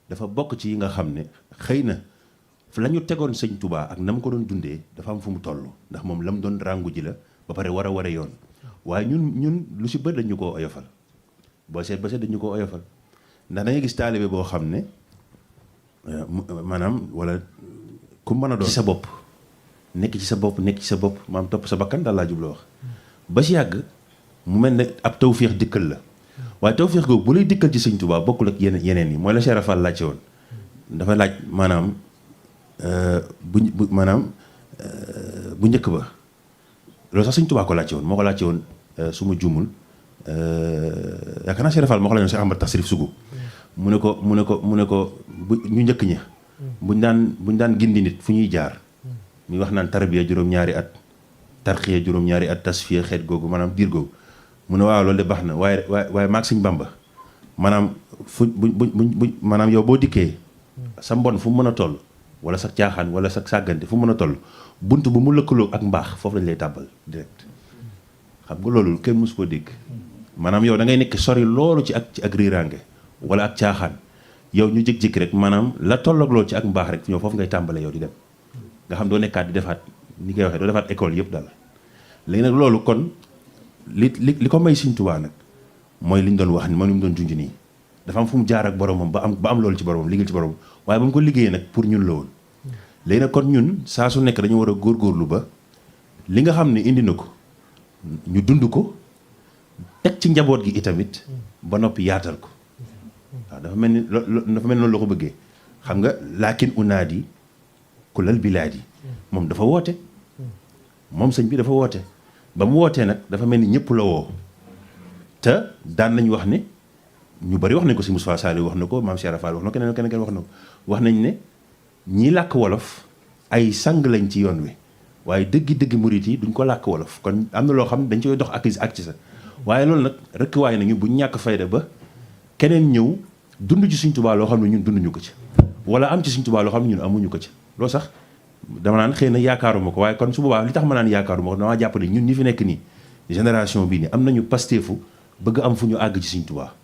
dafa bokk ci yi nga xam ne xëy na la ñu tegoon sëñ Touba ak na mu ko doon dundee dafa am fu mu toll ndax moom la mu doon ràngu ji la ba pare war a yoon waaye ñun lu si bëri dañu koo oyofal boo seet ba seet dañu koo oyofal ndax da ngay gis taalibe boo xam ne maanaam wala ku mën a doon ci sa bopp nekk ci sa bopp maam topp sa bakkan daal laa jublu wax ba si yàgg mu mel ne ab tawféex dikkal la waaye tawféex googu bu lay dikkal ci sëñ Touba bokkul ak yeneen yi mooy la Cheikh Fall laajte woon dafa laaj maanaam bu njëkk ba loolu sax sëñ Touba ko laajte woon moo ko laajte woon su ma juumul yaakaar naa Cheikh Fall moo ko laajoon Cheikh Ahmad Tasrif Sougou mu ne ko bu ñu njëkk ña buñ daan gindi nit fu ñuy jaar muy wax naan tarbiya juróom-ñaari at tarxiya juróom-ñaari at tasfiya xeet googu maanaam diir googu mu ne waaw loolu de baax na waaye maag sëñ Bamba maanaam bu maanaam yow boo dikkee sa mbon fu mu mën a toll wala sa caaxaan wala sa sàggante fu mu mën a toll bunt bu mu lëkkaloo ak mbaax foofu lañ lay tàbbal direct xam nga loolu kenn mësu koo dégg maanaam yow da ngay nekk sori loolu ci ak riiraange wala ak caaxaan yow ñu jékki-jékki rek maanaam la tolloog loolu ci ak mbaax rek ñoo foofu ngay tàmbale yow di dem nga xam doo nekkaat di defaat ni koy waxee doo defaat école yëpp daal léegi nag loolu kon li ko may Sëñ Tuubaa nag mooy li ñu doon wax ni moom li mu doon junj nii dafa am fu mu jaar ak boromam ba am loolu ci boromam liggéey ci boromam waaye ba mu ko liggéeyee nag pour ñun la woon léegi nag kon ñun saa su nekk dañu war a góorgóorlu ba li nga xam ne indi na ko ñu dund ko teg ci njaboot gi itamit ba noppi yaatal ko waaw dafa mel ni noonu la ko bëggee xam nga laakin unaadi kulal bilaadi moom dafa woote moom sëñ bi dafa woote ba mu wootee nag dafa mel ni ñëpp la woo te daan nañ wax ne ñu bari wax nañ ko si Moustapha Sall wax na ko maam Cheikh Rafal wax na ko keneen wax na ko wax nañ ne ñii làkk wolof ay sang lañ ci yoon wi waaye dëggi murit yi duñ ko làkk wolof kon am na loo xam ne dañ koy dox ak ci sa waaye loolu nag rek waaye nañu bu ñàkk fayda ba keneen ñëw dund ci Sëñ Tuubaa loo xam ne ñun dunduñu ko ci wala am ci Sëñ Tuubaa loo xam ne ñun amuñu ko ci loolu sax dama naan xëy na yaakaaruma ko waaye kon su boobaa li tax ma naan yaakaaruma ko damaa jàpp ne ñun ñi fi nekk nii génération bii nii am nañu pasteefu bëgg am fu ñu àgg ci Sëñ Tuubaa